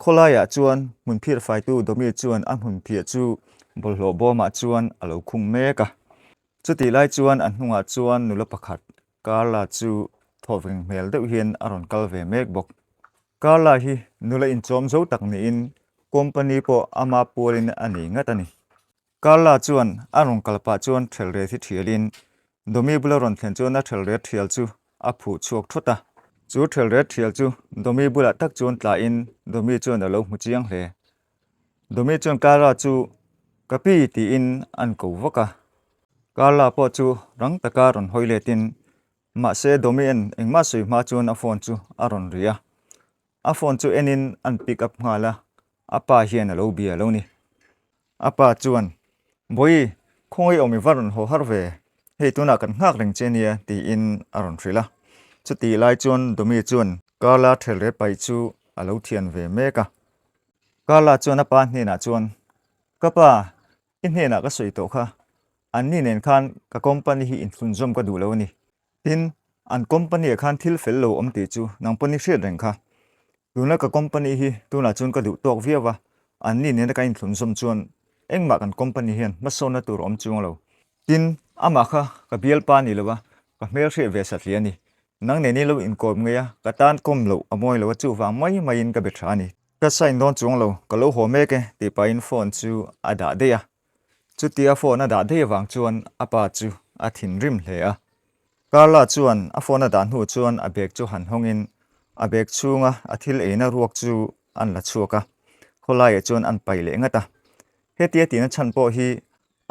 Khawlaiah chuan hmunphiah faitu Domi chuan a hmunphiah chu bawlhhlawh bawmah chuan a lo khung mek a. Chutih lai chuan a hnungah chuan nula pakhat Carla chu thawhveng hmel deuh hian a rawn kal ve mek bawk. Carla hi nula inchawm zo tak niin company pawh ama pualin a nei ngat a ni. Carla chuan a rawn kal pah chuan ṭhelret hi ṭhialin Domi bula rawn thlen chuan a ṭhelret ṭhial chu a phuh chhuak thawt a. Chu ṭhelret ṭhial chu Domi bulah tak chuan tlahin Domi chuan a lo hmu chiang hle. Domi chuan Carla chu Ka pi tiin an ko vak a. Carla pawh chu rang taka rawn hawi letin mahse Domi en engmah sawi hma chuan a phone chu a rawn ri a. A phone chu enin an pick up nghal a, a pa hian a lo bia lo ni. A pa chuan, Bawi, khawngaih awm i va rawn haw har ve, hei tunah kan nghak reng che nia, tiin a rawn hrilh a. Chutih lai chuan Domi chuan Carla thelre paih chu a lo thian ve mek a. Carla chuan a pa hnenah chuan, Ka pa, i hnenah ka sawi tawh kha, anni nen khan ka company hi inthlunzawm ka duh lo a ni. Tin, an company ah khan thil fel lo awm tih chu nang pawn i hriat reng kha. Tuna ka company hi tunah chuan ka duh tawk viau a, anni nena kan inthlunzawm chuan engmah kan company hian hmasawnna tur a awm chuang lo. Tin, amah kha ka bialpa ni lo a, ka hmel hriat ve satliah a ni. Nang nen i lo inkawm ngei a, ka tan kawm loh a mawi lo a chuvang mai maiin ka be tha a ni. Ka sign dawn chuang lo, ka lo haw mek e tih pahin phone chu a dah daih a. Chutia phone a dah daih avang chuan a pa chu a thinrim hle a. Carla chuan a phone a dah hnu chuan a bag chu han hawngin a bag chhunga a thil eina ruak chu an la chhuak a, khawlaiah chuan an paih leh ngat a. Hetia tihna chhan pawh hi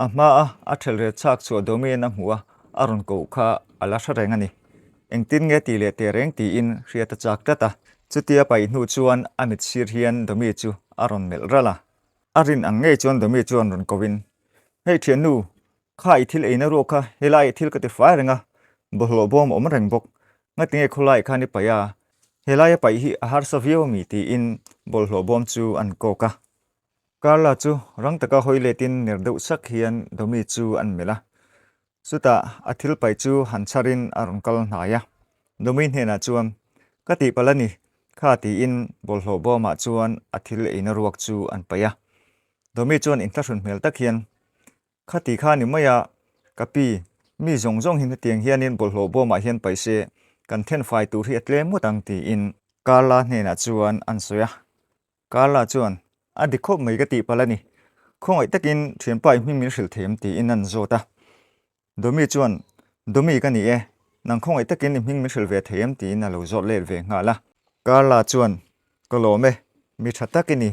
a hmaa a thelret chhak chhuah Domian a hmuh a, a rawn koh kha a la hre reng a ni. Engtin nge tih leh teh reng tiin hriat a chak tlat a. Chutia paih hnu chuan a mit sir hian Domi chu a rawn melh ralh a. A rin ang ngei chuan Domi chuan rawn ko in, Hei thiannu, kha i thil eina ruak kha helai thil ka ti fai reng a, bawlhhlawh bawm a awm reng bawk. Ngatinge khawlai khan i paih a, helai a paih hi a harsa viau ami tiin bawlhhlawh bawm chu an kawk a. Carla chu rang taka hawi letin ner deuh sak hian Domi chu an melh a. Chutah a thil paih chu han chharin a rawn kal hnai a, Domi hnenah chuan, Ka tihpalh a ni, kha tiin bawlhhlawh bawmah chuan a thil eina ruak chu an paih a. Domi chuan inthlahrun hmel tak hian, Kha ti kha ni mai a, ka pi, mi zawng zawng hi hetiang hianin bawlhhlawh bawmah hian paih se, kan thenfai tur hi a tlem ngawt ang tiin Carla hnenah chuan an sawi a. Carla chuan, A dik khawp mai ka tih palh a ni. Khawngaih takin thianpa i hming min hrilh thei em tiin an zawt a. Domi chuan, Domi ka ni e, nang khawngaih takin i hming min hrilh ve thei em tiin a lo zawt let ve nghal a. Carla chuan, Ka lawm e, mi tha tak i ni,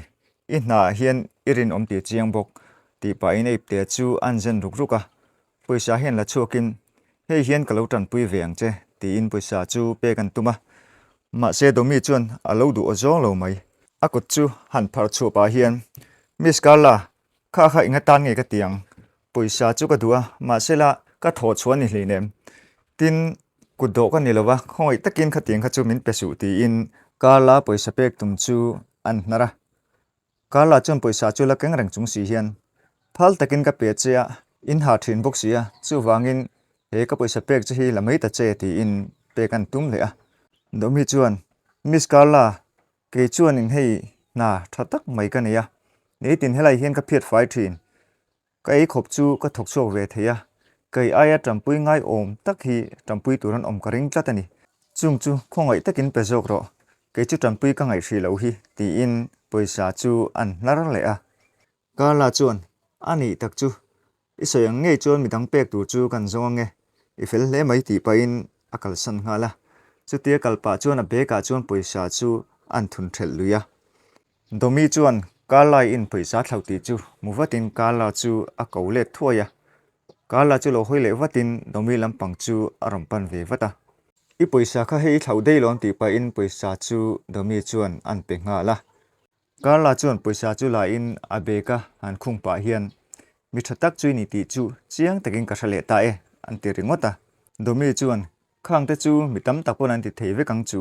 i hnaah hian i rinawm tih chiang bawk, tih pahin a ipte chu an zen ruk ruk a. Pawisa hian la chhuakin, Hei hian ka lo tanpui ve ang che, tiin pawisa chu pek an tum a. Mahse Domi chuan a lo duh aw zawng lo mai. A kut chu han pharh chhuah pah hian, Miss Carla, kha kha enga tan nge ka ti ang? Pawisa chu ka duh a, mahse la ka thawh chhuah a ni hleinem. Tin, kut dawh ka ni lo va, khawngaih takin khatiang kha chu min pe suh, tiin Carla pawisa pek tum chu an hnar a. Carla chuan pawisa chu la keng reng chung si hian, Phal takin ka pe che a, in ha thin bawk si a, chuvangin he ka pawisa pek che hi la mai ta che tiin pek an tum leh a. Domi chuan, Miss Carla, kei chuanin hei hna tha tak mai ka nei a, nitin helai hian ka phiat fai thin. Ka ei khawp chu ka thawk chhuak ve thei a, kei aia tanpui ngaiawm tak hi tanpui tur an awm ka ring tlat a ni. Chung chu khawngaih takin pe zawk rawh, kei chu tanpui ka ngaih hrih loh hi, tiin pawisa chu an hnar leh a. Carla chuan, A nih tak chu, i sawi ang ngei chuan midang pek tur chu kan zawng ange, i fel hle mai tih pahin a kalsan nghal a. Chutia kal pah chuan a bag ah chuan pawisa chu an thun thelh lui a. Domi chuan Carla-in pawisa thlauh tih chu hmu vatin Carla chu a ko let thuai a. Carla chu lo hawi leh vatin Domi lampang chu a rawn pan ve vat a. I pawisa kha hei i thlauh daih lawm tih pahin pawisa chu Domi chuan an pe nghal a. Carla chuan pawisa chu lain a bag a han khung pah hian, Mi tha tak chu i ni tih chu chiang takin ka hre leh ta e, an ti ringawt a. Domi chuan, Khang te chu mi tam tak pawn an ti thei vek ang chu.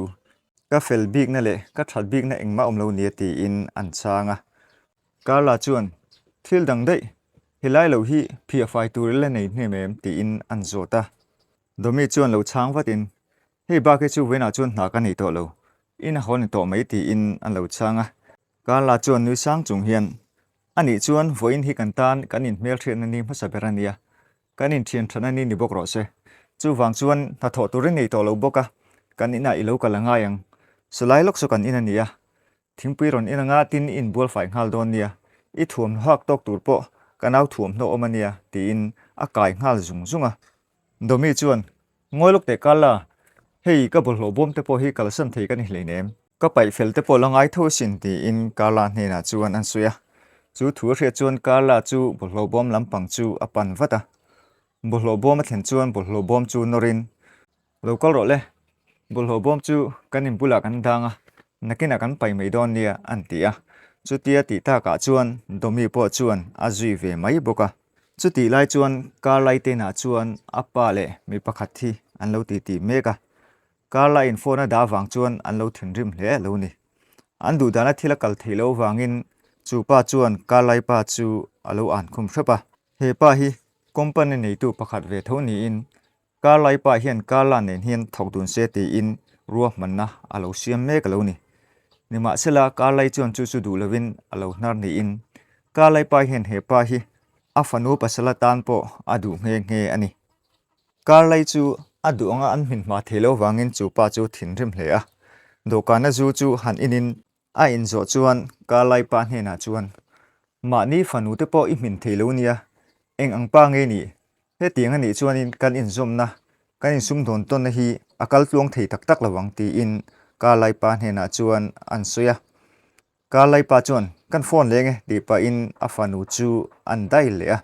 Ka fel bikna leh ka that bikna engmah awm lo nia tiin an chhang a. Carla chuan, Thil dang daih, helai lo hi phiah fai tur i la nei hnem em? tiin an zawt a. Domi chuan lo chhang vatin, Hei bak hi chu vawiinah chuan hna ka nei tawh lo, in a haw ni tawh mai tiin an lo chhang a. Carla chuan nui sang chung hian, Anih chuan vawiin hi kan tan kan inhmelhriatna ni hmasa ber a nia, kan inthian thatna ni ni bawk rawh se. Chuvang chuan hnathawh tur i nei tawh lo bawk a, kan inah i lo kal a ngai ang. Sawlai lawk saw kan in a nia, thingpui rawn in anga tin i inbual fai nghal dawn nia, i thuamhnaw hak tawk tur pawh ka nau thuamhnaw awm a nia, tiin a kai nghal zung zung a. Domi chuan, Ngawi lawk teh Carla, hei ka bawlhhlawh bawm te pawh hi kalsan thei ka ni hleinem. Ka paih fel te pawh la ngai tho asin tiin Carla hnenah chuan an sawi a. Chu thu a hriat chuan Carla chu bawlhhlawh bawm lampang chu a pan vat a. Bawlhhlawh bawm a thlen chuan bawlhhlawh bawm chu nawrin, Lo kal rawh le, bawlhhlawh bawm chu kan in bulah kan dang a, nakinah kan paih mai dawn nia an ti a. Chutia tih takah chuan Domi pawh chuan a zui ve mai bawk a. Chutih lai chuan Carla i te inah chuan a pa leh mi pakhat hi an lo titi mek a. Carla in phone a dah vang chuan an lo thinrim hle a lo ni. An duh dana thil a kal theih loh vangin chu pa chuan Carla-i pa chu a lo an khum hrep a. He pa hi company neitu pakhat ve tho niin Carla-i pa hian Carla nen hian thawk dun se tiin ruahmanna a lo siam mek a lo ni. Nimahsela Carla-i chuan chu chu duh lovin a lo hnar niin Carla-i pa hian he pa hi a fanu pasal atan pawh a duh nghe nghe a ni. Carlai chu a duh anga an hmin hma thei lo vangin chu pa chu thinrim hle a. Dawhkana zu chu han inin a inzawh chuan Carlai pa hnenah chuan, Mahni fanu te pawh i hmin thei lo nia, eng ang pa nge nih? Hetiang a nih chuanin kan inzawmna, kan insumdawn tawnna hi a kal tluang thei tak tak lo ang tiin Carlai pa hnenah chuan an sawi a. Carlai pa chuan, Kan phone leng e tih pahin a fanu chu an dail leh a.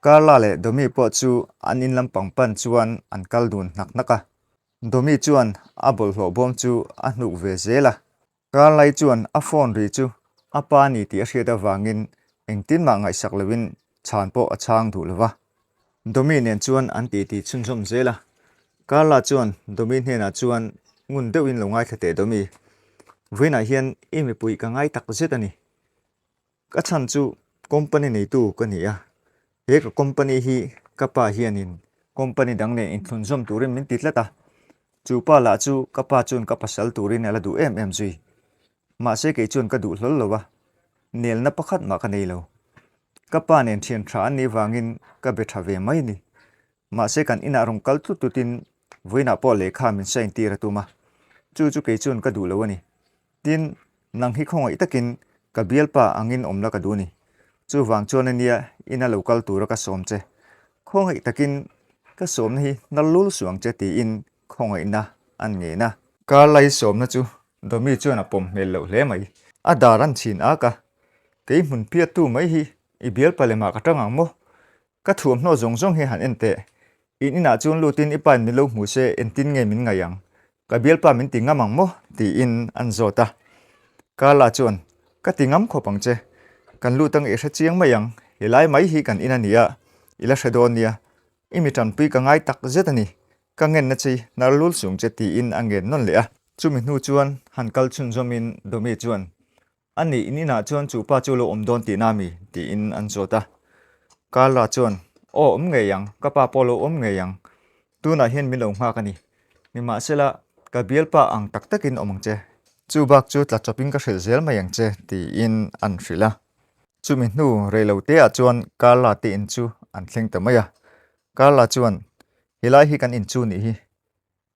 Carla leh Domi pawh chu an in lampang pan chuan an kal dun hnak hnak a. Domi chuan a bawlhhlawh bawm chu a hnuk ve zel a. Carla-i chuan a phone ri chu a pa a ni tih a hriat avangin engtin mah ngaihsak loin chhan pawh a chhang duh lo va. Domi nen chuan an titi chhunzawm zel a. Carla chuan Domi hnenah chuan ngun deuhin lo ngaithla teh Domi. Vawiinah hian i mipui ka ngai tak zet a ni. Ka chhan chu company neitu ka ni a, he ka company hi ka pa hianin company dang nen inthlunzawm turin min ti tlat a, chu pa lah chu ka pa chuan ka pasal turin a la duh em em zui. Mahse kei chuan ka duh hlawl lo a, nelna pakhat mah ka nei lo. Ka pa nen thian tha an nih vangin ka be tha ve mai a ni. Mahse kan inah rawn kal tlut tlutin vawiinah pawh lehkha min sign tir a tum a, chu chu kei chuan ka duh lo a ni. Tin, nang hi khawngaih takin ka bialpa angin awm la ka duh a ni. Chuvang chuan ania ina lo kal tura ka sawm che. Khawngaih takin ka sawmna hi hnar lul suh ang che tiin khawngaihna an ngen a. Carla-i sawmna chu Domi chuan a pawm hmel loh hle mai. A dar an chhin ak a, Kei hmun phiattu mai hi i bialpa lemah ka tang ang maw? Ka thuamhnaw zawng zawng hi han en teh. In inah chuan lutin i pain min lo hmu se entin nge min ngaih ang? Ka bialpa min ti ngam ang maw? tiin an zawt a. Carla chuan, Ka ti ngam khawp ang che. Kan lut ang i hre chiang mai ang. Helai mai hi kan in a nia, i la hre dawn nia. I mi tanpui ka ngai tak zet a ni. Ka ngenna che i hnar lul sung che tiin a ngen nawn leh a. Chumi hnu chuan han kal chhunzawmin Domi chuan, A nih in inah chuan chu pa chu lo awm dawn tihna a mi? tiin an zawt a. Carla chuan, Aw awm ngei ang, ka pa pawh lo awm ngei ang. Tunah hian min lo nghak a ni. Nimahsela, ka bialpa ang tak takin awm ang che. Chu bak chu tla chawpin ka hrilh zel mai ang che, tiin an hrilh a. Chumi hnu rei lo teah chuan Carla te in chu an thleng ta mai a. Carla chuan, Helai hi kan in chu nih hi.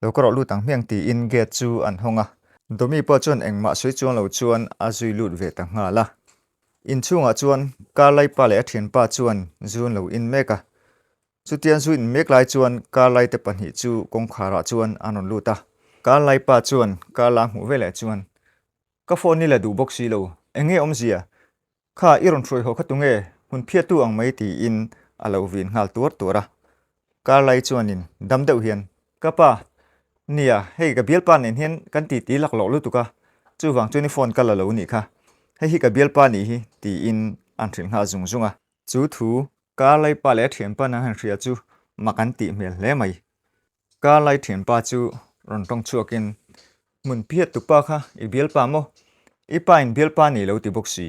Lo ka rawh lut ang hmiang tiin gate chu an hawng a. Domi pawh chuan engmah sawi chuang lo chuan a zui lut ve ta nghal a. Inchhungah chuan Carlai pa leh a thianpa chuan zu an lo in mek a. Chutiang zu in mek lai chuan Carlai te pahnih chu kawngkharah chuan an rawn lut a. Carlai pa chuan Carla hmuh veleh chuan, Ka phone i la duh bawk si lo, eng nge awmzia? Kha i rawn hruai haw kha tunge hmun phiattu ang mai tiin a lo vin nghal tuar tuar a. Carlai chuanin dam deuh hian, Ka pa, nia hei ka bialpa nen hian kan titi laklawh lutuk a, chuvang chuan i phone ka la lo nih kha, hei hi ka bialpa nih hi tiin an hrilh nghal zung zung a. Chu thu Carlai pa leh a thianpa an han hria chu mak an tih hmel hle mai. Carlai thianpa chu rawn tawng chhuakin, Hmun phiat tu pa kha i bialpa maw? I pa in bialpa ni lo ti bawk si.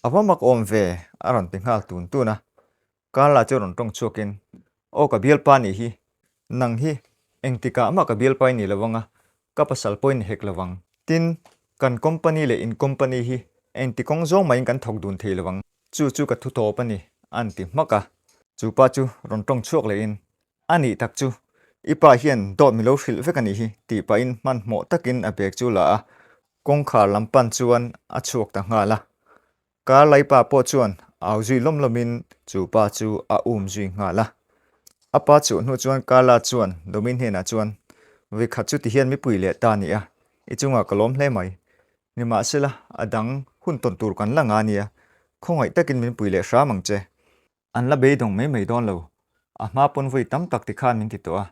A va mak awm ve a rawn ti nghal tun tun a. Carla chu rawn tawng chhuakin, Aw ka bialpa nih hi, nang hi engtikah mah ka bialpa i ni lo ang a, ka pasal pawh i ni hek lo ang. Tin, kan company leh in company hi. Engti kawng zawng mahin kan thawk dun thei lo ang. Chu chu ka thu tawp a ni, an ti hmak a. Chu pa chu rawn tawng chhuak lehin, A nih tak chu, i pa hian dawt mi lo hrilh vek a nih hi, tih pahin hmanhmawh takin a bag chu la a, kawngkhar lam pan chuan a chhuak ta nghal a. Karlai pa pawh chuan au zui lawm lawmin chu pa chu a um zui nghal a. A pa chhuah hnu chuan Karla chuan Domi hnenah chuan, Vawikhat chu tihian mipui leh ta nia, i chungah ka lawm hle mai. Nimahsela, a dang hun tawn tur kan la nga nia, khawngaih takin min pui leh hram ang che. An la beidawng mai mai dawn lo. A hma pawn vawi tam tak ti khan min ti tawh a.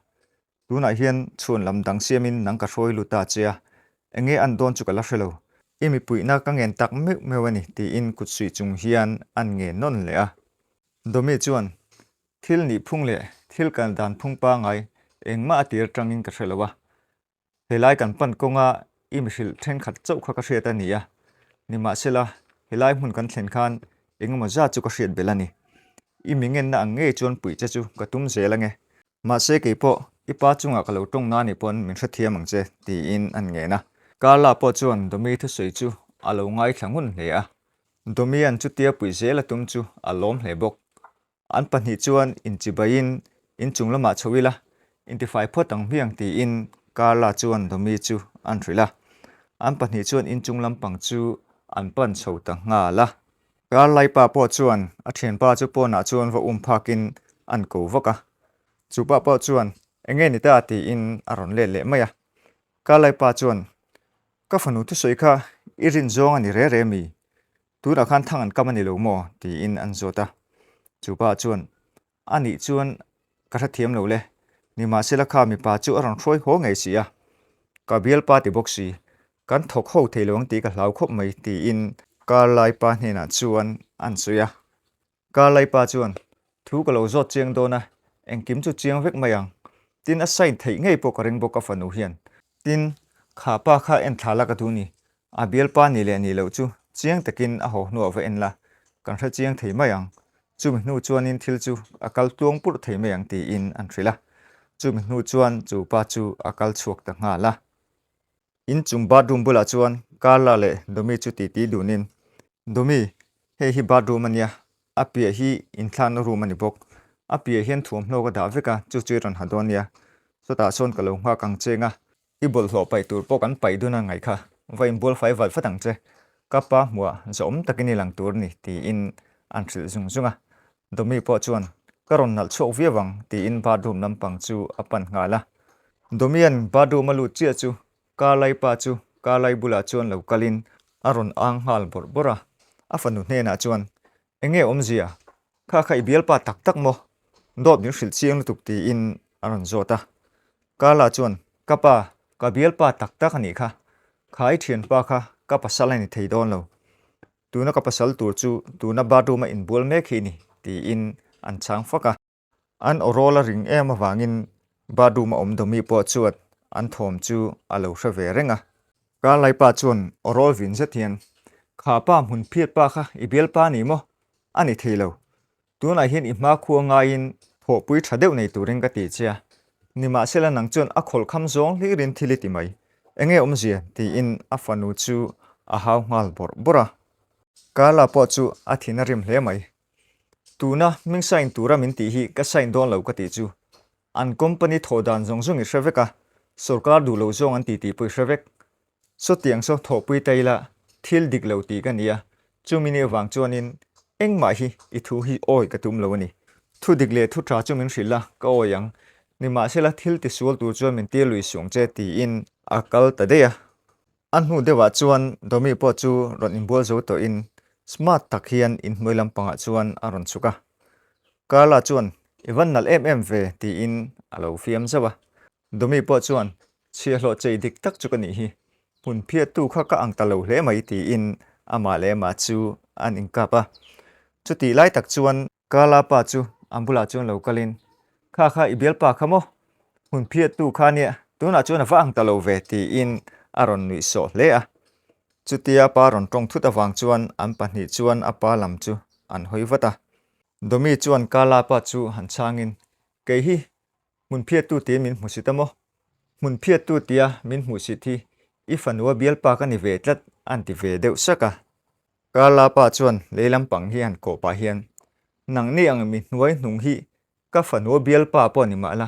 Tunah hian chhuan lam dang siamin nang ka hruai lut ta che a, enge an dawn chu ka la hre lo. I mipuihna ka ngen tak meuh meuh a ni tiin kut suih chung hian an ngen nawn leh a. Domi chuan, Thil nihphung leh thil kal dan phung pangai engmah a tir atangin ka hre lo a. Helai kan pan kawnga i mihrilh thenkhat chauh kha ka hriat a ni a, nimahsela helai hmun kan thlen khan engemaw zat chu ka hriat belh a ni. I mi ngenna ang ngei chuan puih che chu ka tum zel ange. Mahse keipawh i pa chungah ka lo tawng na ni pawn min hrethiam ang che tiin an ngen a. Carla pawh chuan Domi thusawi chu a lo ngaithla ngun hle a. Domian chutia puih zel a tum chu a lawm hle bawk. An pahnih chuan inchibaiin inchung lamah chho ila, intifai phawt ang hmiang tiin Carla chuan Domi chu an hrilh a. An pahnih chuan inchung lampang chu an pan chho ta nghal a. Carlai pa pawh chuan a thianpa chu pawnah chuan va um phakin an ko vak a. Chu pa pawh chuan enge ni ta tiin a rawn let leh mai a. Carlai pa chuan Ka fanu thusawi kha i rin zawng a ni re re mi? Tunah khan thang an kam a ni lo maw? tiin an zawt a. Chu pa chuan, A nih chuan ka hrethiam lo le, nimahsela kha mipa chu a rawn hruai haw ngei si a, ka bialpa ti bawk si, kan thawk ho thei lo ang tih ka hlau khawp mai tiin Karlai pa hnenah chuan an sawi a. Karlai pa chuan, Thu ka lo zawt chiang dawn a, engkim chu chiang vek mai ang. Tin, a sign theih ngei pawh ka ring bawk a fanu hian. Tin, kha pa kha en thla la ka duh ni. A bialpa ni leh ni loh chu chiang takin a haw hnuah va en la, kan hre chiang thei mai ang. Chumi hnu chuanin thil chu a kal tluang purh thei mai ang tiin an hrilh a. Chumi hnu chuan chu pa chu a kal chhuak ta nghal a. In chung bathroom bulah chuan Carla leh Domi chu titi dunin, Domi, hei hi bathroom a nia, a piah hi inthlakna room a ni bawk. A piah hian thuamhnaw ka dah vek a, chu chu i rawn ha dawn nia. Sawtah sawn ka lo nghak ang cheng a, i bawlhhlawh paih tur pawh kan paih dun a ngaih kha, va inbual fai valh vat ang che. Ka pa hmuah zawhawm takin i lang tur a ni, tiin an hrilh zung zung a. Domi pawh chuan, Ka rawn nalh chhuak viau ang, tiin bathroom lampang chu a pan nghal a. Domian bathroom a lut chiah chu Karlai pa chu Karlai bulah chuan lo kalin a rawn ang nghal bawrh bawrh a. A fanu hnenah chuan, Enge awmzia? Kha kha i bialpa tak tak maw? Dawt min hrilh chiang lutuk tiin a rawn zawt a. Karla chuan, Ka pa, ka bialpa tak tak a nih kha. Kha i thianpa kha ka pasal a ni thei dawn lo. Tuna ka pasal tur chu tuna bathroom a inbual mek hi a ni tiin an chhang fak a. An awrawl a ring em avangin bathroom a awm Domi pawh chuan an thawm chu a lo hre ve reng a. Karlai pa chuan awrawl vin zet hian, Kha pa hmun phiat pa kha i bialpa ni maw? A ni thei lo. Tunah hian i hma khua ngaiin thawhpui tha deuh nei turin ka ti che a. Nimahsela nang chuan a khawlhkham zawng hlirin thil i ti mai. Enge awmzia? tiin a fanu chu a hau nghal bawrh bawrh a. Karla pawh chu a thin a rim hle mai. Tuna hming sign tura min tih hi ka sign dawn lo ka tih chu. An company thawh dan zawng zawng i hre vek a, sorkar duh loh zawng an ti tih pawh i hre vek. Sawtiang saw thawhpui ta ila thil dik lo tih ka ni a, chumi ni avang chuanin engmah hi i thu hi awi ka tum lo a ni. Thu dik leh thu tha chu min hrilh la, ka awi ang. Nimahsela thil tisual tur chuan min tir lui suang che tiin a kal ta daih a. A hnu deuhah chuan Domi pawh chu rawn inbual zo tawhin smart tak hian inhnuai lampangah chuan a rawn chhuk a. Carla chuan, I van nalh em em ve tiin a lo fiam zauh a. Domi pawh chuan, Chhiahhlawh chei dik tak chu ka nih hi, hmun phiattu kha ka ang ta lo hle mai tiin amah leh amah chu an inkap a. Chutih lai tak chuan Carla pa chu an bulah chuan lo kalin, Kha kha i bialpa kha maw? Hmun phiattu kha nia, tunah chuan a va ang ta lo ve tiin a rawn nuih sawh hle a. Chutia pa rawn tawng thut avang chuan an pahnih chuan a pa lam chu an hawi vat a. Domi chuan Carla pa chu han chhangin, Kei hi hmun phiattu tiin min hmusit a maw? Hmun phiattu tia min hmuhsit hi i fanua bialpa ka ni ve tlat an ti ve deuh sak a. Carla pa chuan lei lampang hi han kawh pah hian, Nangni ang mi hnuai hnung hi ka fanu a bialpa pawh ni mah la,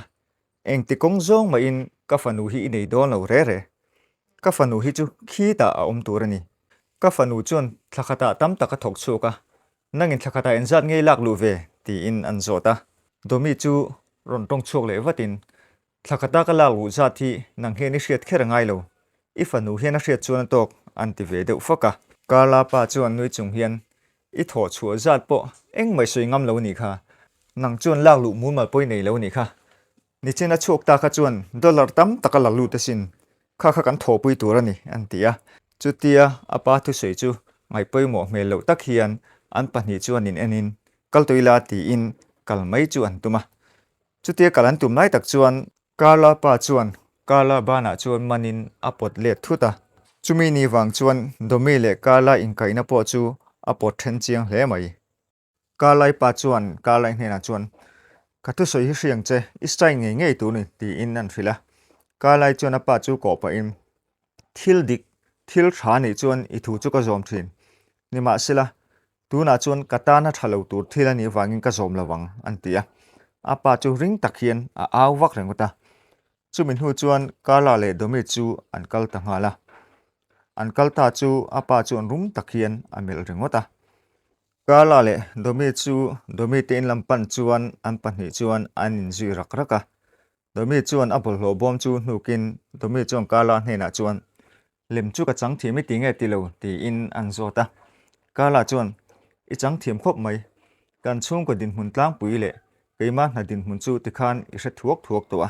engti kawng zawng mahin ka fanu hi i nei dawn lo re re. Ka fanu hi chu khitah a awm tur a ni. Ka fanu chuan thla khatah tam tak a thawk chhuak a, nangin thla khatah engzat ngei lak luh ve? tiin an zawt a. Domi chu rawn tawng chhuak leh vatin, Thla khata ka lak luh zat hi nang hian i hriat kher a ngai lo, i fanu hian a hriat chuan a tawk, an ti ve deuh fak a. Carla pa chuan nui chung hian, I thawh chhuah zat pawh engmah i sawi ngam lo nih kha, nang chuan lak luh mumal pawh i nei lo nih kha. Nichin a chhuak ta kha chuan dollar tam tak a la lut asin, kha kha kan thawhpui tur a ni, an ti a. Chutia a pa thusawi chu ngaihpawimawh hmel loh tak hian an pahnih chuan in enin, Kal tawh ila tiin kal mai chu an tum a. Chutia kal an tum lai tak chuan Carla pa chuan Carla banah chuan manin a pawt let thut a. Chumi ni vang chuan Domi leh Carla inkaihna pawh chu a pawt then chiang hle mai. Carla-i pa chuan Carla-i hnenah chuan, Ka thusawi hi hriang che, i style ngei ngei tur ni, tiin an hrilh a. Carla-i chuan a pa chu kawh pahin, Thil dik, thil tha nih chuan i thu chu ka zawm thin. Nimahsela, Tunah chuan ka tana tha lo tur thil a nih vangin ka zawm lo ang, an ti a. A pa chu ring tak hian a au vak ringawt a. Chumi hnu chuan Carla leh Domi chu an kal ta nghal a. An kal ta chu a pa chuan rum tak hian a melh ringawt a. Carla leh Domi chu Domi te in lam pan chuan an pahnih chuan an inzui rak rak a. Domi chuan a bawlhhlawh bawm chu hnukin Domi chuan Carla hnenah chuan, Lem chu ka chang thiam i ti nge ti lo? tiin an zawt a. Carla chuan, I chang thiam khawp mai. Kan chhungkaw dinhmun tlangpui leh keimah hna dinhmun chu tikhan i hre thuak thuak tawh a.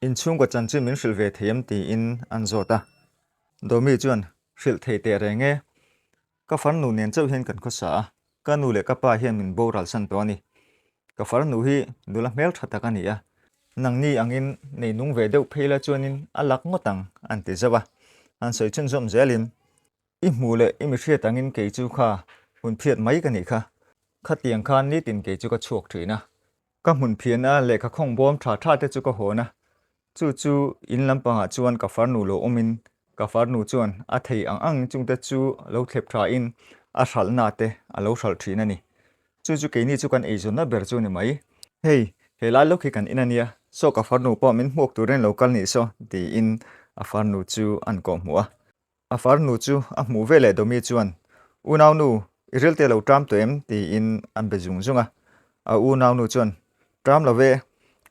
In chhungkaw chanchin min hrilh ve thei em? tiin an zawt a. Domi chuan, Hrilh thei teh reng e. Ka farnu nen chauh hian kan khawsa a, ka nu leh ka pa hian min boral san tawh a ni. Ka farnu hi nula hmel tha tak a ni a, nangni angin nei nung ve deuh phei la chuanin a lak ngawt ang, an ti zauh a. An sawi chhunzawm zelin, I hmuh leh i mi hriat angin kei chu kha hun phiat mai ka nih kha. Khatiang khan nitin kei chu ka chhuak thin a. Ka hmun phiana lehkha khawng bawm tha tha te chu ka hawn a, chu chu in lampangah chuan ka farnu lo awmin ka farnu chuan a thei ang ang chungte chu lo thlep thain a hralhna te a lo hralh thin a ni. Chu chu keini chu kan eizawnna ber chu ni mai. Hei, helai lawk hi kan in a nia, saw ka farnu pawh min hmuak turin lo kal nih saw, tiin a farnu chu an kawhhmuh a. A farnu chu a hmuh ve leh Domi chuan, Unaunu, i rilte lo ṭam tawh em? tiin an be zung zung a. A unaunu chuan, Ṭam lo ve,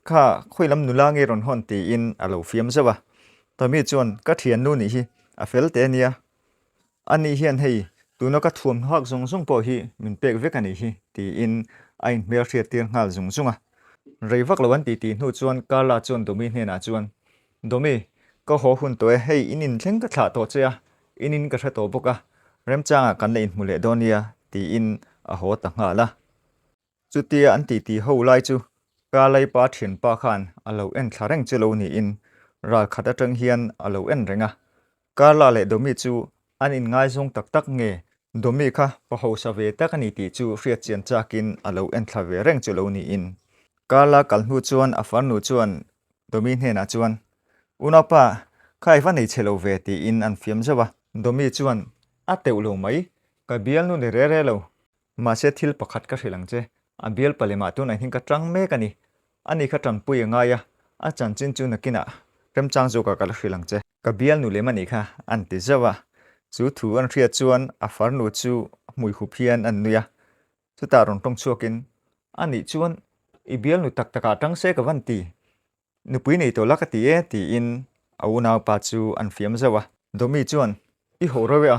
kha khawi lam nula nge rawn hawn? tiin a lo fiam zauh a. Domi chuan, Ka thiannu nih hi, a fel teh a nia. Ani hian hei, tuna ka thuam hak zawng zawng pawh hi min pek vek a nih hi, tiin a inhmelhriat tir nghal zung zung a. Rei vak lo an titi hnu chuan Carla chuan Domi hnenah chuan, Domi, ka haw hun tawh e, hei in inthleng ka thlah tawh che a, in in ka hre tawh bawk a, remchangah kan la inhmu leh dawn nia, tiin a haw ta nghal a. Chutia an titi ho lai chu ka laipa thianpa khan a lo en thla reng chu lo niin ral khat atang hian a lo en reng a. Carla leh Domi chu an inngaizawng tak tak nge Domi kha pa hausa ve tak a ni tih chu hriat chian chakin a lo en thla ve reng chu lo niin. Carla kal hnu chuan a farnu chuan Domi hnenah chuan, Unaupa, kha i va nei chhe lo ve tiin an fiam zauh a. Domi chuan, A teuh lo mai, ka bialnu ni re re lo. Mahse thil pakhat ka hrilh ang che, a bial palemah tunah hian ka tang mek a ni. Ani kha tanpui a ngai a, a chanchin chu nakinah remchang zawkah ka la hrilh ang che. Ka bialnu lem a nih kha, an ti zauh a. Chu thu an hriat chuan a farnu chu hmui hup hian an nui a. Chutah rawn tawng chhuakin, A nih chuan i bialnu tak takah tang se ka van ti. Nupui nei tawh la ka ti e, tiin a unaupa chu an fiam zauh a. Domi chuan, I haw reuh e a,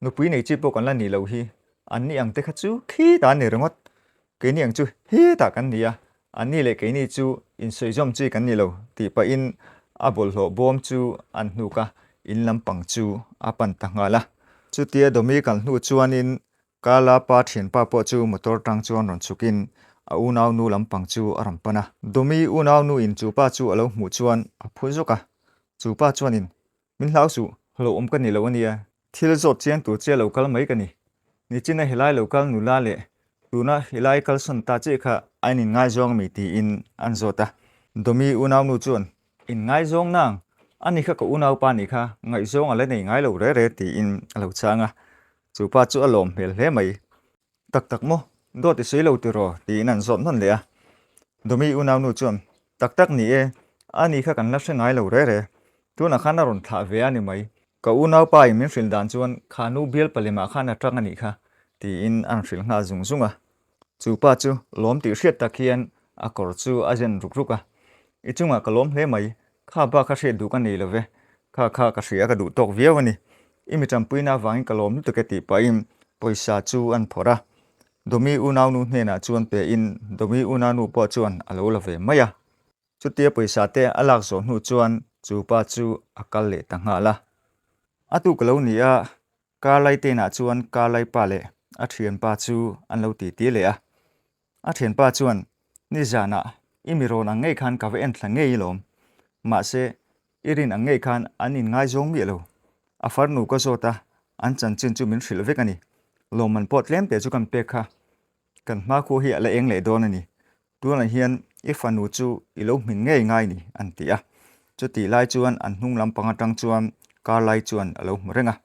nupui nei chi pawh kan la nih loh hi. An ni ang te kha chu khitah an ni ringawt. Keini ang chu hetah kan ni a, an ni leh keini chu insawi zawm chi kan ni lo, tih pahin a bawlhhlawh bawm chu an hnuk a, in lampang chu a pan ta nghal a. Chutia Domi kal hnu chuanin Kala pa thianpa pawh chu motor tang chuan rawn chhukin a unaunu lampang chu a rawn pan a. Domi unaunu in chu pa chu a lo hmuh chuan a phu zawk a, chu pa chuanin, Min hlau suh, hlauhawm ka ni lo a nia, thil zawt chiang tur che lo kal mai ka ni. Nichina helai lo kal nula leh tuna helai kalsawn ta chiah kha a in inngaizawng ami tiin an zawt a. Domi unaunu chuan, Inngaizawng nang, ani kha ka unaupa nih kha, ngaihzawng a la nei ngai lo re re tiin a lo chhang a. Chu pa chu a lawm hmel hle mai. Tak tak maw? Dawt i sawi lo tiraw? tiin an zawt hman leh a. Domi unaunu chuan, Tak tak ni e, ani kha kan la hre ngai lo re re. Tunah khan a rawn thlah ve a ni mai. Ka unaupa in min hrilh dan chuan kha nu bial palemah khan a tang a nih kha, tiin an hrilh nghal zung zung a. Chu pa chu lawm tih hriat tak hian a kawr chu a zen ruk ruk a. I chungah ka lawm hle mai, kha bak kha hriat duh ka nei lo ve, kha kha ka hria ka duh tawk viau a ni. I mi tanpuina avangin ka lawm lutuk e tih pahin pawisa chu an phawrh a. Domi unaunu hnenah chuan pein Domi unaunu pawh chuan a lo la ve mai a. Chutia pawisa te a lak zawh hnu chuan chu pa chu a kal leh ta nghal a. A tuk lo ni a, Karlai te inah chuan Karlai pa leh a thianpa chu an lo titi leh a. A thianpa chuan, Nizanah i mi rawn ang ngei khan ka va en thla ngei i lawm. Mahse, i rin ang ngei khan an inngaizawng miah lo. A farnu ka zawt a, an chanchin chu min hrilh vek a ni. Lawmman pawh tlem te chu kan pek kha. Kan hmakhua hi a la eng leh dawn a ni. Tunah hian i fanu chu i lo hmin ngei ngai ni, an ti a. Chutih lai chuan an hnung lampang atang chuan Carlai chuan a lo hmu reng a.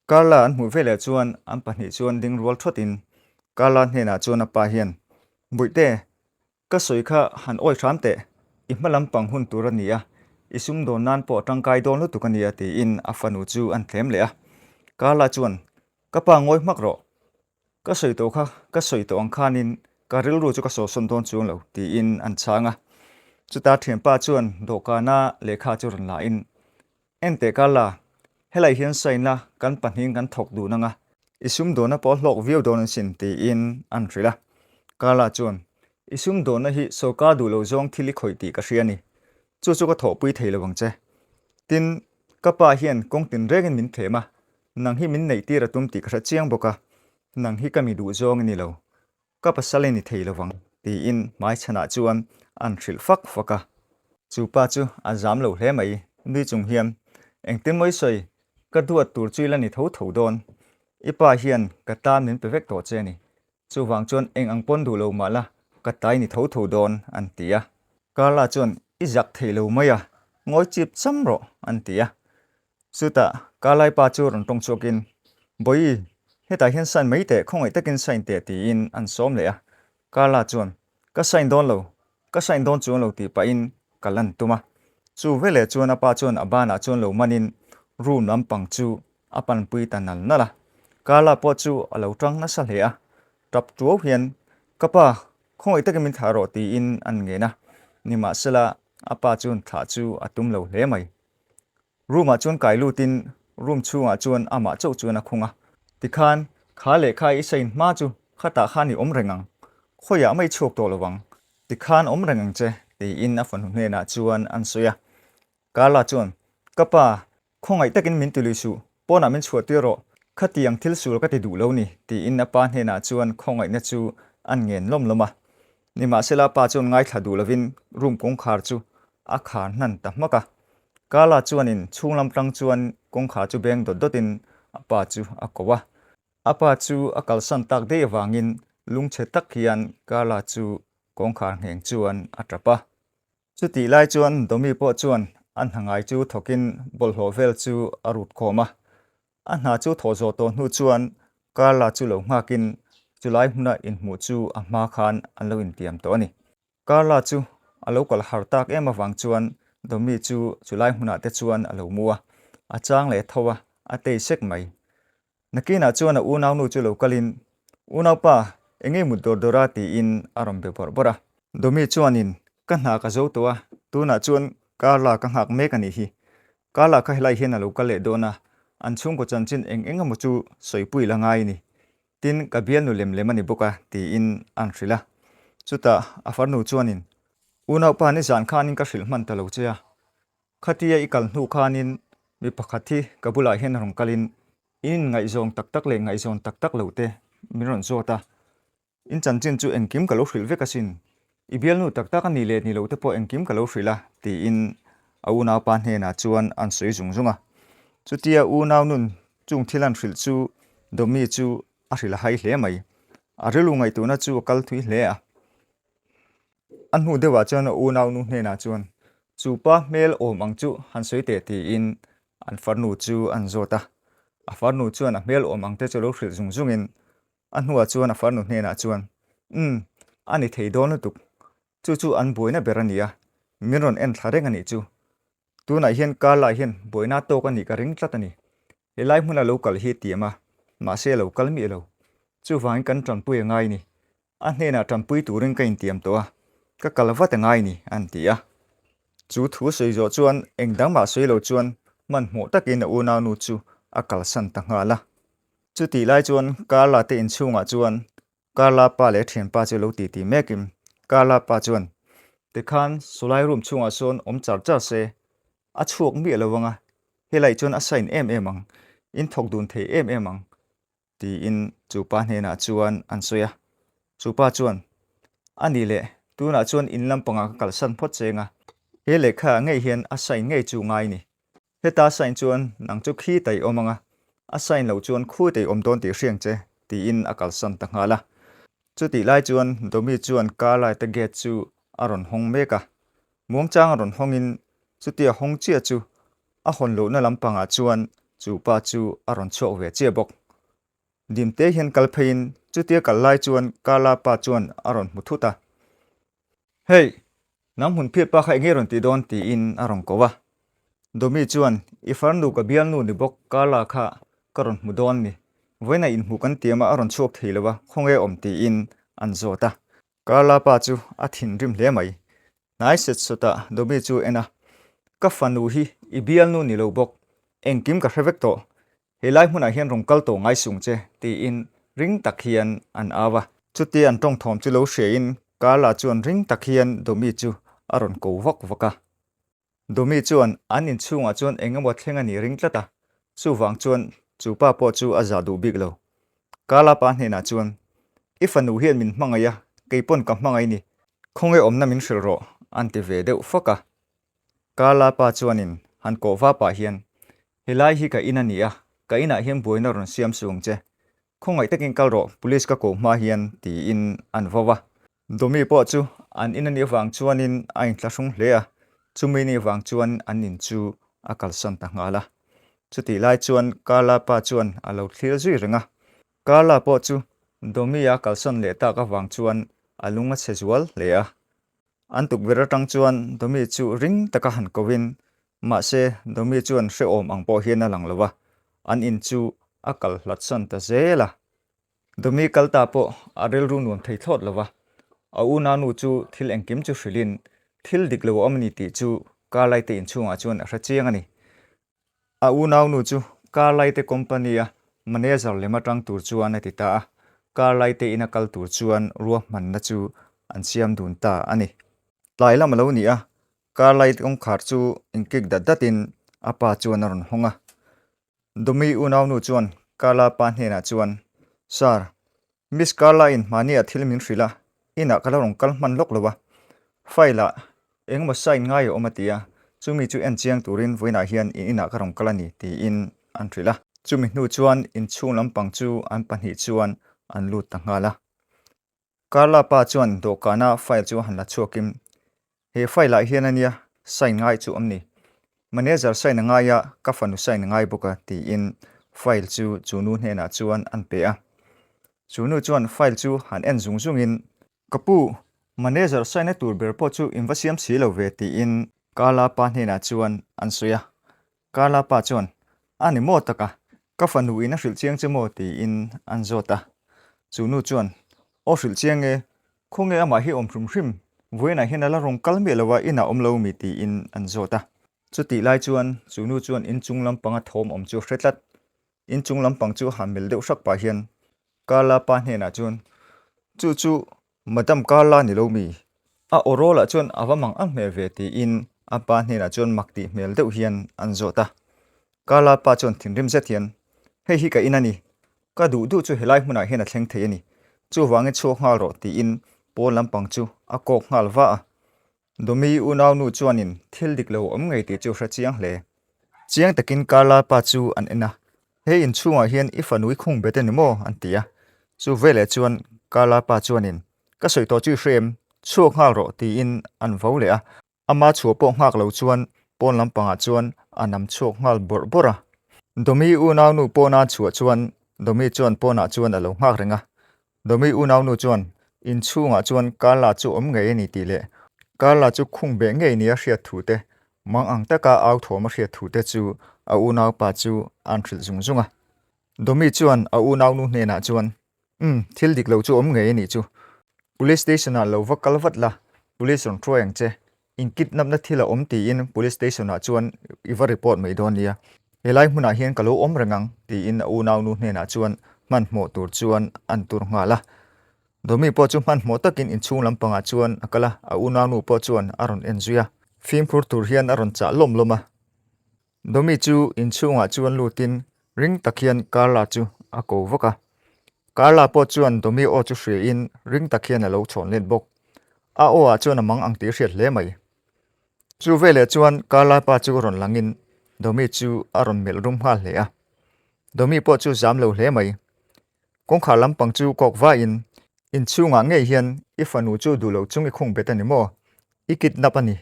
Carla an hmuh veleh chuan an pahnih chuan ding rual thawtin Carla hnenah chuan a pa hian, Bawihte, ka sawi kha han awi hram teh, i hma lampang hun tur a ni a, i sumdawn nan pawh tangkai dawn lutuk a nia tiin a fanu chu an thlem leh a. Carla chuan, Ka pa ngawi hmak rawh, Ka sawi tawh kha, ka sawi tawh ang khanin ka rilru chu ka sawhsawn dawn chuang lo, tiin an chhang a. Chuta thianpa chuan dawhkana lehkha chu rawn la in, Enteh Carla, helai hian sign la, kan pahnihin kan thawk dun ang a, i sumdawnna pawh a hlawk viau dawn asin, tiin an hrilh a. Carla chuan, I sumdawnna hi sawrkar duh lo zawng thil i khawih tih ka hria a ni. Chu chu ka thawhpui thei lo ang che. Tin, ka pa hian kawng tinrengin min thlem a, Nang hi min neih tir a tum tih ka hre chiang bawk a, nang hi ka mi duh zawng i ni lo, ka pasal i ni thei lo vang, tiin hmaichhanah chuan an hrilh fak fak a. Chu pa chu a zam lo hle mai, nui chung hian, Engtin maw i sawi, ka duat tur chu i la ni tho tho dawn, i pa hian ka tan min pe vek tawh che a ni, chuvang chuan eng ang pawn duh lo mah la, ka ta i ni tho tho dawn, an ti a. Carla chuan, I zak thei lo mai a, ngawi chip cham rawh, an ti a. Chutah Kalai pa chu rawn tawng chhuakin, Bawihi, hetah hian sign mai teh, khawngaih takin sign teh tiin an sawm leh a. Kala chuan, Ka sign dawn lo, ka sign dawn chuang lo tih pahin ka lan tum a. Chu veleh chuan a pa chuan a banah chuan lo manin room lampang chu a panpui ta nal nal a. Kala pawh chu a lo tang nasa hle a, tap tuau hian, Ka pa, khawngaih takin min thlah rawh tiin an ngen a. Nimahsela a pa chuan thlah chu a tum lo hle mai. Room ah chuan kai lutin room chhungah chuan amah chauh chuan a khung a. Tikhan, kha lehkha i sain hma chu khatah khan i awm reng ang, khawiah mai chhuak tawh lo ang, tikhan awm reng ang che, tiin a fanu hnenah chuan an sawi a. Carla chuan, Ka pa, khawngaih takin min tilui suh, pawnah min chhuah tir rawh, khatiang thil sul ka ti duh lo ni, tiin a pa hnenah chuan khawngaihna chu an ngen lawm lawm a. Nimahsela pa chuan ngaithla duh lovin room kawngkhar chu a khar hnan ta hmak a. Carla chuanin chhung lam tang chuan kawngkhar chu beng dawt dawtin a pa chu a ko a. A pa chu a kalsan tak daih avangin lungchhe tak hian Carla chu kawngkhar ngheng chuan a tap a. Chutih lai chuan Domi pawh chuan a hna ngai chu thawkin bawlhhlawh vel chu a rut khawm a. A hna chu thawh zawh tawh hnu chuan Carla chu lo nghakin chulai hmuna inhmuh chu a hma khan an lo intiam tawh a ni. Carla chu a lo kal har tak em avang chuan Domi chu chulai hmunah te chuan a lo mu a, a chang leh tho a, a tei sek mai. Nakinah chuan a unaunu chu lo kalin, Unaupa, enge mut dawr dawr a? tiin a rawn be bawrh bawrh a. Domi chuanin, Ka hna ka zo tawh a, tunah chuan Carla ka nghak mek a nih hi. Carla kha helai hian a lo kal leh dawn a, an chhungkaw chanchin eng eng emaw chu sawipui la ngai a ni. Tin, ka bialnu lem lem a ni bawk a, tiin an hrilh a. Chutah a farnu chuanin, Unaupa nizan khanin ka hrilh hman ta lo che a. Khatia i kal hnu khanin mi pakhat hi ka bulah hian a rawn kalin in inngaihzawn tak tak leh ngaihzawn tak tak lo te min rawn zawt a. In chanchin chu engkim ka lo hrilh vek asin. I bialnu tak tak a nih leh ni lo te pawh engkim ka lo hrilh a, tiin a unaupa hnenah chuan an sawi zung zung a. Chutia unau nun chung thil an hrilh chu Domi chu a hrilh a hai hle mai. A rilru ngaihtuahna chu a kal thui hle a. A hnu deuhah chuan a unaunu hnenah chuan, Chu pa hmel awm ang chu han sawi teh tiin an farnu chu an zawt a. A farnu chuan a hmel awm ang te chu lo hrilh zung zungin a hnuah chuan a farnu hnenah chuan, Umm, a ni thei dawn lutuk. Chu chu an buaina ber a ni a, min rawn en thla reng a nih chu. Tunah hian Carla hian buaina tawk a nih ka ring tlat a ni. Helai hmuna lo kal hi tiam a, mahse a lo kal miah lo. Chuvangin kan tanpui a ngai ni. A hnenah tanpui turin ka intiam tawh a, ka kal vat a ngai ni, an ti a. Chu thu sawi zawh chuan eng dang mah sawi lo chuan hmanhmawh takin a unaunu chu a kalsan ta nghal a. Chutih lai chuan Carla te inchhungah chuan Carla pa leh a thianpa chu lo titi mekin Carla pa chuan, Tikhan sawlai room chhungah sawn awm char char se, a chhuak miah lo anga, helai chuan a sign em em ang, in thawk dun thei em em ang, tiin chu pa hnenah chuan an sawi a. Chu pa chuan, A nih leh, tunah chuan in lampangah ka kalsan phawt cheng a, he lehkha ah ngei hian a sign ngei chu ngai ni. Heta sign chuan nang chu khi ta i awm ang a, a sign loh chuan khu ta i awm dawn tih hriang che, tiin a kalsan ta nghal a. Chutih lai chuan Domi chuan Carlyle te gate chu a rawn hawng mek a. Muangchang a rawn hawngin chutia hawng chiah chu a hawn lohna lampangah chuan chu pa chu a rawn chhuak ve chiah bawk. Dimte hian kal pheiin chutia kal lai chuan Carla pa chuan a rawn hmu thut a. Hey! Nang hmun phiat pa kha enge rawn tih dawn? tiin a rawn ko a. Domi chuan, I farnu ka bialnu ni bawk Carla kha ka rawn hmu dawn ni. Vawiinah inhmuh kan tiam a a rawn chhuak thei lo a, khawnge awm? tiin an zawt a. Carla pa chu a thinrim hle mai. Hnai set sawtah Domi chu en a, Ka fanu hi i bialnu ni lo bawk, engkim ka hre vek tawh. Helai hmunah hian rawn kal tawh ngai sung che, tiin ring tak hian an au a. Chutia an tawngthawm chu lo hriain Carla chuan ring tak hian Domi chu a rawn ko vak vak a. Domi chuan an inchhungah chuan eng emaw thleng a nih ring tlat a, chuvang chuan chu pa pawh chu a zah duh bik lo. Carla pa hnenah chuan, I fanu hian min hmangaih a, kei pawn ka hmangaih ni, khawnge awmna min hrilh rawh, an ti ve deuh fak a. Carla pa chuanin han kawh va pah hian, Helai hi ka in a ni a, ka inah hian buaina rawn siam suh ang che. Khawngaih takin kal rawh, police ka koh hma hian, tiin an vo a. Domi pawh chu an in a nih avang chuanin a inthlahrung hle a, chumi nih avang chuan an in chu a kalsan ta nghal a. Chutih lai chuan Carla pa chuan a lo thlir zui reng a, Carla pawh chu Domi a kalsan leh tak avang chuan a lung a chhe zual hle a. An tukverh atang chuan Domi chu ring taka han kovin, mahse Domi chuan hrehawm ang pawh hian a lang lo a, an in chu a kal hlatsan ta zel a. Domi kal ta pawh a rilru nuam thei thlawt lo va, a unau chu thil engkim chu hrilhin thil dik lo a awm a ni tih chu Carlai te inchhungah chuan a hre chiang a ni. A unaunu chu Carlai te company a manager lem atang tur chuan a ti ta a, Carlai te ina kal tur chuan ruahmanna chu an siam dun ta a ni. Tlai lam a lo ni a, Carlai te kawngkhar chu inkik dat datin a pa chuan a rawn hawng a. Domi unaunu chuan Carla pa hnenah chuan, Sir, Miss Carla in hmahniah thil min hrilh a, inah ka la rawn kal hman lawk lo a. File ah engemaw sign ngai a awm a ti a, chumi chu en chiang turin vawiinah hian in inah ka rawn kal a ni tiin an hrilh a. Chumi hnu chuan inchhung lampang chu an pahnih chuan an lut ta nghal a. Carla pa chuan dawhkana file chu a han la chhuakin, He file ah hian ania sign ngai chu awm ni. Manager sign a ngai a, ka fanu sign a ngai bawk a, tiin file chu chu nu hnenah chuan an pe a. Chu nu chuan file chu han en zung zungin, Ka pu, manager sign na tur ber pawh chu in va siam si lo ve, tiin Carla pa hnenah chuan an sawi a. Carla pa chuan, A ni maw taka, ka fanu in a hrilh chiang che maw? tiin an zawt a. Chu nu chuan, Aw hrilh chiang e, khawnge amah hi awm hrim hrim, vawiinah hian a la rawn kal miah lo a, inah awm lo mi? tiin an zawt a. Chutih lai chuan chu nu chuan inchung lampanga thawm awm chu a hre tlat. Inchung lampang chu han melh deuh hrak pah hian Carla pa hnenah chuan, Chu chu Madam Carla ni lo mi? A aw rawlah chuan a va mang ang hmel ve tiin a pa hnenah chuan mak tih hmel deuh hian an zawt a. Carla pa chuan thinrim zet hian, Hei hi ka in a ni. Ka duh duh chu helai hmunah hian a thleng thei a ni. Chuvangin chhuak nghal rawh tiin pawn lampang chu a kawk nghal va a. Domi unaunu chuanin thil dik lo awm ngei tih chu hre chiang hle. Chiang takin Carla pa chu an en a, He inchhungah hian i fanu i khung bet a ni maw? an ti a. Chu veleh chuan Carla pa chuanin, Ka sawi tawh chu i hre em? Chhuak nghal rawh tiin an vo leh a. Ama chhuah pawh nghak lo chuan pawn lampangah chuan a nam chhuak nghal bawrh bawrh a. Domi unaunu pawna chhuah chuan Domi chuan pawnah chuan a lo nghak reng a. Domi unaunu chuan inchhungah chuan Carla chu awm ngei a ni tih leh Carla chu khung beh ngei nia hriat thu te, mang ang taka au thawm a hriat thu te chu a unaupa chu an hrilh zung zung a. Domi chuan a unaunu hnenah chuan, Umm, thil dik lo chu awm ngei a nih chu. Police station-ah lo va kal vat la, police rawn hruai ang che. In kidnap-na thil a awm tiin police station-ah chuan i va report mai dawn nia. Helai hmunah hian ka lo awm reng ang, tiin a unaunu hnenah chuan hmanhmawh tur chuan an tur nghal a. Domi pawh chu hmanhmawh takin inchhung lampangah chuan a kal a, a unaunu pawh chuan a rawn en zui a. Fimkhur tur hian a rawn chah lawm lawm a. Domi chu inchhungah chuan lutin ring tak hian Carla chu a ko vak a. Carla pawh chuan Domi aw chu hriain ring tak hian a lo chhawn let bawk. A aw ah chuan a mang ang tih hriat hle mai. Chu veleh chuan Carla pa chu rawn langin Domi chu a rawn melh rum nghal hle a. Domi pawh chu zam lo hle mai. Kawngkhar lampang chu kawk vaiin inchhungah ngei hian i fanu chu duh lo chung i khung bet a ni maw? I kidnap a ni.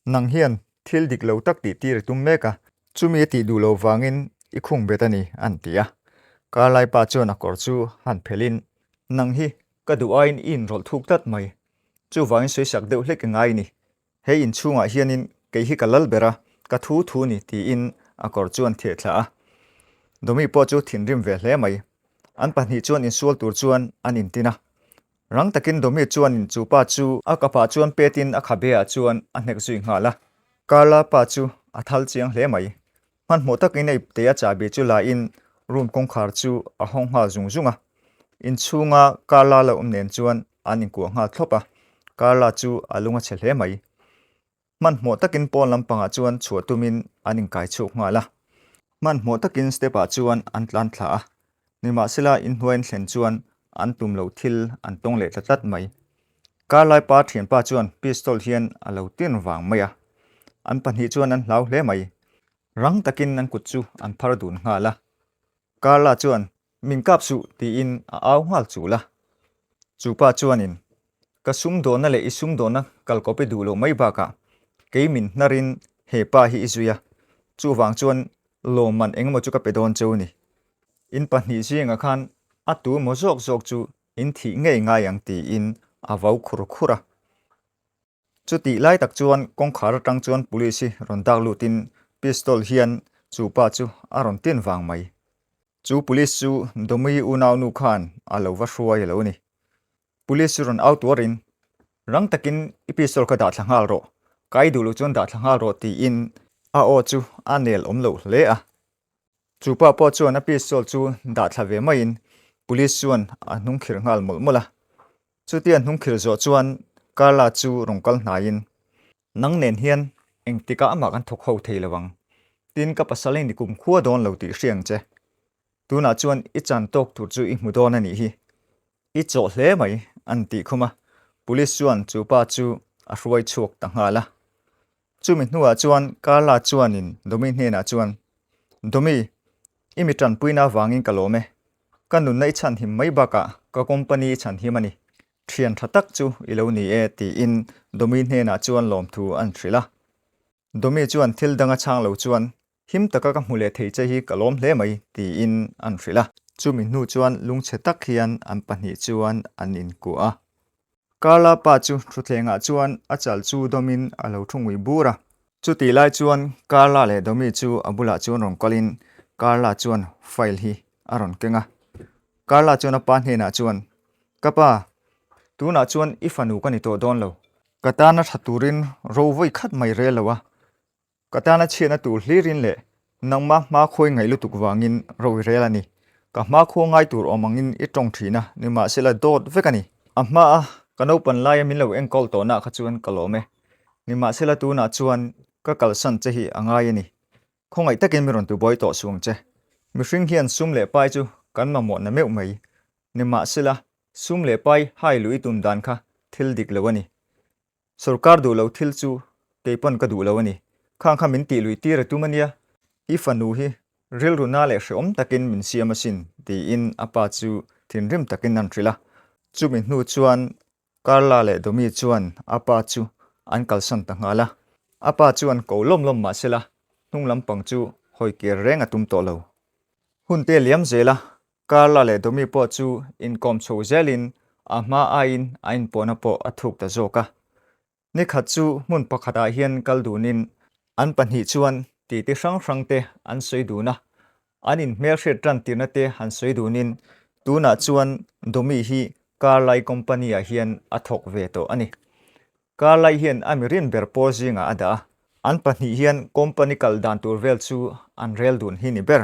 Nang hian thil dik lo tak tih tir i tum mek a, chumi a tih duh lo vangin i khung bet a ni, an ti a. Karlai pa chuan a kawr chu han phelhin, Nang hi ka duh aiin i inrawlh thuk tlat mai, chuvangin sawisak deuh hlek i ngai ni. He inchhungah hianin kei hi ka lal ber a, ka thu thu ni, tiin a kawr chuan theh thla a. Domi pawh chu thinrim ve hle mai. An pahnih chuan insual tur chuan an intin a. Rang takin Domi chuanin chu pa chu a kapah chuan petin a khabeah chuan a hnek zui nghal a. Carla pa chu a thal chiang hle mai. Hmanhmawh takin a ipte a chahbi chu lain room kawngkhar chu a hawng nghal zung zung a. Inchhunga Carla lo awm nen chuan an inkuah nghal thlawp a. Carla chu a lung a chhe hle mai. Hmanhmawh takin pawn lampangah chuan chhuah tumin an inkai chhuak nghal a. Hmanhmawh takin step-ah chuan an tlan thla a. Nimahsela inhnuai an thlen chuan an tum loh thil an tawng leh ta tlat mai. Karlai pa thianpa chuan pistol hian a lo tin vang mai a. An pahnih chuan an hlau hle mai. Rang takin an kut chu an phar dun nghal a. Carla chuan, Min kap suh, tiin a au nghal chul a. Chu pa chuanin, Ka sumdawnna leh i sumdawnna kalkawp i duh loh mai bakah kei min hnarin he pa hi i zui a, chuvang chuan lawmman engemaw chu ka pe dawn cheu ni. In pahnih zingah khan a tu emaw zawk zawk chu in thih ngei ngai ang tiin a vau khur khur a. Chutih lai tak chuan kawngkhar atang chuan police hi rawn dak lutin pistol hian chu pa chu a rawn tin vang mai. Chu police chu Domi unaunu khan a lo va hruai a lo ni. Police chu rawn au tuarin, Rang takin i pistol kha dah thla nghal rawh, kai duh loh chuan dah thla nghal rawh tiin a aw chu a nel awm loh hle a. Chu pa pawh chuan a pistol chu dah thla ve maiin police chuan a hnung khirh nghal mawlh mawlh a. Chutia hnungkhirh zawh chuan Carla chu rawn kal hnaiin, Nang nen hian engtikah amah kan thawk ho thei lo ang. Tin, ka pasal in i kum khua dawn lo tih hria ang che. Tunah chuan i chan tawk tur chu i hmu dawn a nih hi. I chawh hle mai, an tih khum a. Police chuan chu pa chu a hruai chhuak ta nghal a. Chumi hnuah chuan Carla chuanin Domi hnenah chuan, Domi, i mi tanpuina avangin ka lawm e. Ka nunna i chhanhim mai bakah ka company i chhanhim a ni. Thian tha tak chu i lo ni e, tiin Domi hnenah chuan lawmthu an hrilh a. Domi chuan thil danga chhang lo chuan, Him taka ka hmu leh thei che hi ka lawm hle mai, tiin an hrilh a. Chumi hnu chuan lungchhe tak hian an pahnih chuan an inkuah a. Carla pa chu thutthlengah chuan a chal chu dawmin a lo thu ngui bur a. Chutih lai chuan Carla leh Domi chu a bulah chuan rawn kalin Carla chuan file hi a rawn keng a. Carla chuan a pa hnenah chuan, Ka pa, tunah chuan i fanu ka ni tawh dawn lo. Ka tana tha turin ro vawi khat mai rel lo a, Ka tana chhiatna tur hlirin leh nangma hmakhawi ngaih lutuk vangin ro i rel a ni. Ka hmakhua ngai tur awm angin i tawng thin a, nimahsela dawt vek a ni. A hmaa ka naupan laia min lo enkawl tawhna kha chuan ka lawm e. Nimahsela tunah chuan ka kalsan che hi a ngai a ni. Khawngaih takin mi rawn tubuai tawh suang che. Mihring hian sum leh pai chu kan mamawhna meuh mai. Nimahsela sum leh pai hai luh i tum dan kha thil dik lo a ni. Sorkar duh lo thil chu kei pawn ka duh lo a ni. Khang kha min tih lui tir a tum a nia. I fanu hi rilru na leh hrehawm takin min siam asin, tiin a pa chu thinrim takin an hrilh a. Chumi hnu chuan Carla leh Domi chuan a pa chu an kalsan ta nghal a. A pa chuan ko lawm lawm mah sela, hnung lampang chu hawi kir reng a tum tawh lo. Hun te liam zel a, Carla leh Domi pawh chu inkawm chho zelin a hma aiin a inpawhna pawh a thuk ta zawk a. Nikhat chu hmun pakhatah hian kal dunin an pahnih chuan titi hrang hrang te an sawi dun a, an inhmelhriat tan tirna te han sawi dunin tunah chuan Domi hi Carlai company ah hian a thawk ve tawh a ni. Carlai hian a mirin ber pawl zingah a dah a, an pahnih hian company kal dan tur vel chu an rel dun hi ni ber.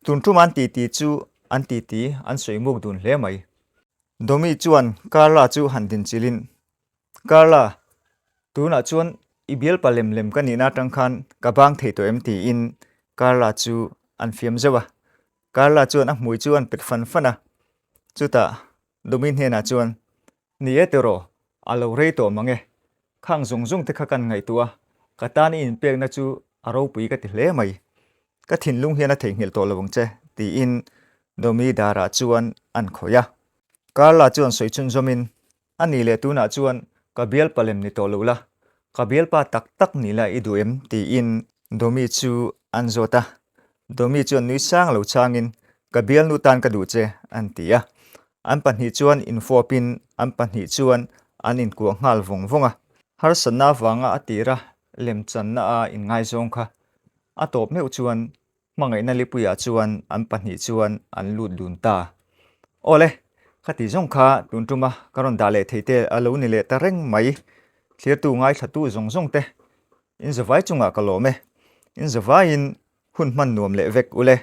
Tun tum an titi chu an titi an sawi muk dun hle mai. Domi chuan Carla chu han dinchilhin, Carla, tunah chuan i bialpa lem lem ka nihna atang khan ka bang thei tawh em? tiin Carla chu an fiam zeuh a. Carla chuan a hmui chu an pet fan fan a. Chutah Domi hnenah chuan, Ni e tiraw, a lo rei tawh mang e. Khang zawng zawng te kha kan ngaihtuah a, ka tan i inpekna chu a ropui ka ti hle mai. Ka thinlung hian a theihnghilh tawh lo ang che, tiin Domi darah chuan an khawih a. Carla chuan sawi chhunzawmin, A nih leh tunah chuan ka bialpa lem ni tawh lo la, ka bialpa tak tak ni la i duh em? tiin Domi chu an zawt a. Domi chuan nui sang lo changin, Ka bialnu tan ka duh che, an ti a. An pahnih chuan infawpin an pahnih chuan an inkuah nghal vawng vawng a. Harsatna avanga a tira lemchanna a inngaizawng kha a tawp meuh chuan hmangaihna lipuiah chuan an pahnih chuan an lut dun ta. Awle, khati zawng kha tun tuma ka rawn dah leh thei te a lo ni leh ta reng mai. Thlirtu ngaithlatu zawng zawng te, in zavai chungah ka lawm e. In zavaiin hun hman nuam leh vek ule.